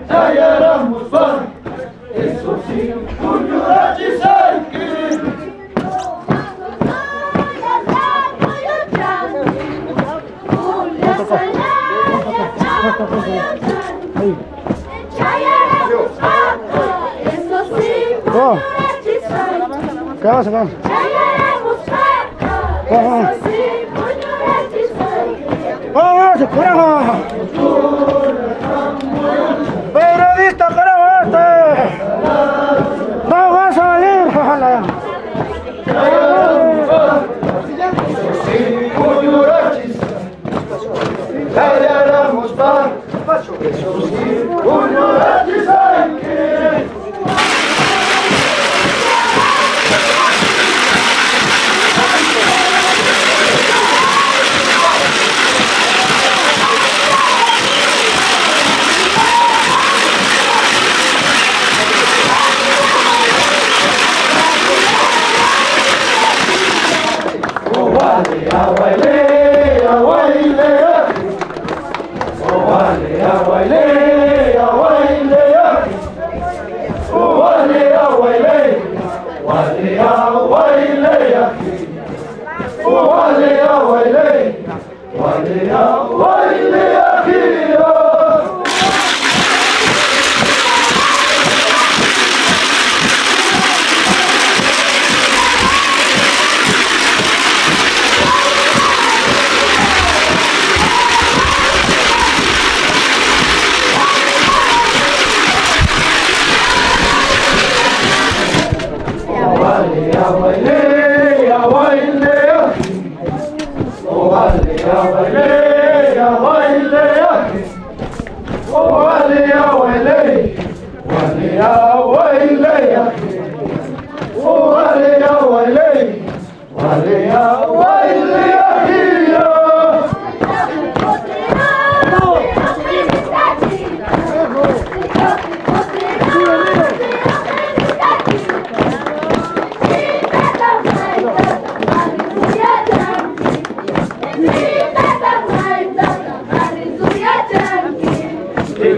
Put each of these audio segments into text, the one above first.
Chayaramuspa, eso sí, puñurachisayki. Oh. ¿Qué vas a hacer? ¡Oh, se carajo! ¡Periodista, carajo este! ¡No va a salir! ¡Ojalá! Eso sí, puñurachisayki.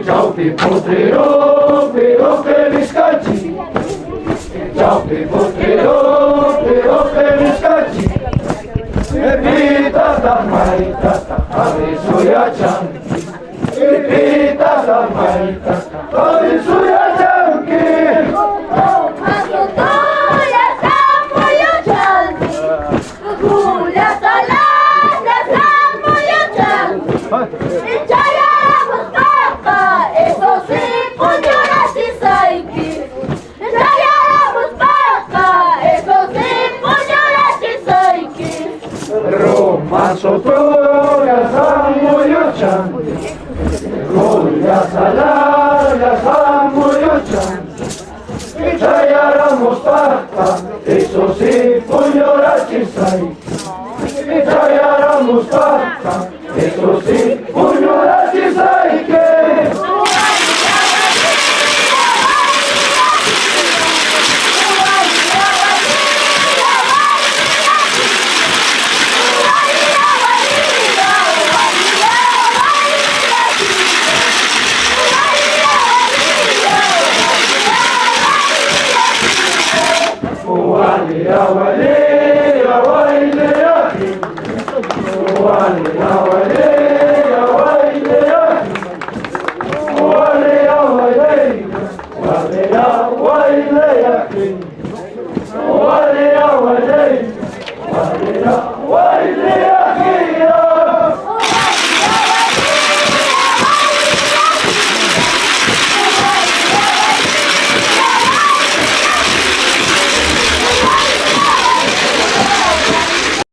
Chaupi potrero, pero que Chaupi potrero, pero que vizcachi. Pita maita, avisuyachanki. Pita maita, avisuyachanki. Roma sotoga samuyochan, Julia Salaya samuyochan, Chayaramos pacta, eso sí, puñorachisay. Chayaramos pacta, eso sí, puñorachisay que.